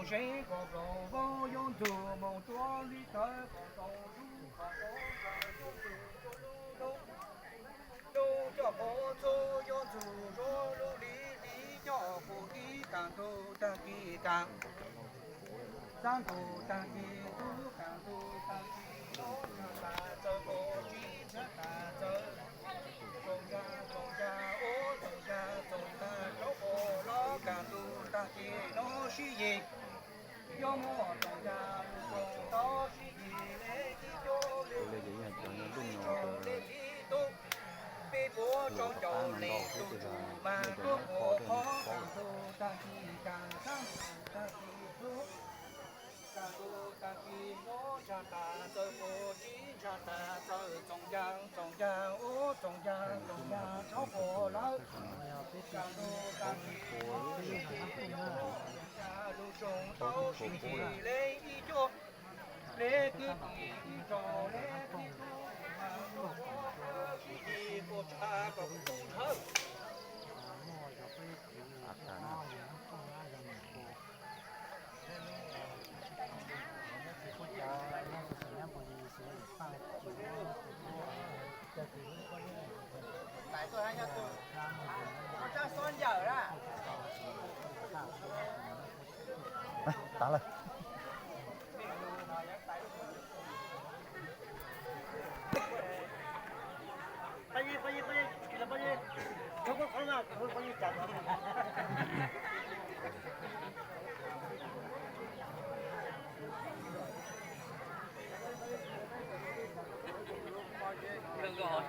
Seev kom plaub vaub yuav ntxug moog rua li tawv kom tau lub qhov tau kawg yuav ntxug rua lub nub. Nub coj qub txug yuav ntxug rua lub li li coj qub ib kaag ntug taag kis kaag. Xaab ntug taag kis txug kaag ntug taag kis lub ncaag tas txawv qub tsi ncaag tas txawv. Txoom ncaag txoom ncaag ub txoom ncaag txoom ncaag rua qub lub kaag ntug taag kis lub sib yig. Yuav muaj txoom ncaag lug txoom tau sib yig le ib cuab le ib tug le ib tug. Peb puab tsoom caum le tug tug mas rua qub qhov kaag ntug taag kis kaag xaab ntug taag kis txug. Kaag ntug taag kis lub ncaag tas txawv qub tsi ncaag tas txawv txoom ncaag txoom ncaag ub txoom ncaag txoom ncaag rua qub lub. Kaag ntug taag kis lub ncaag lug tsoom tau sib yig le ib cuab le ib tug le ib tug mas rua qub sib yig puas tsa kom tub nthawv. Tas lawm.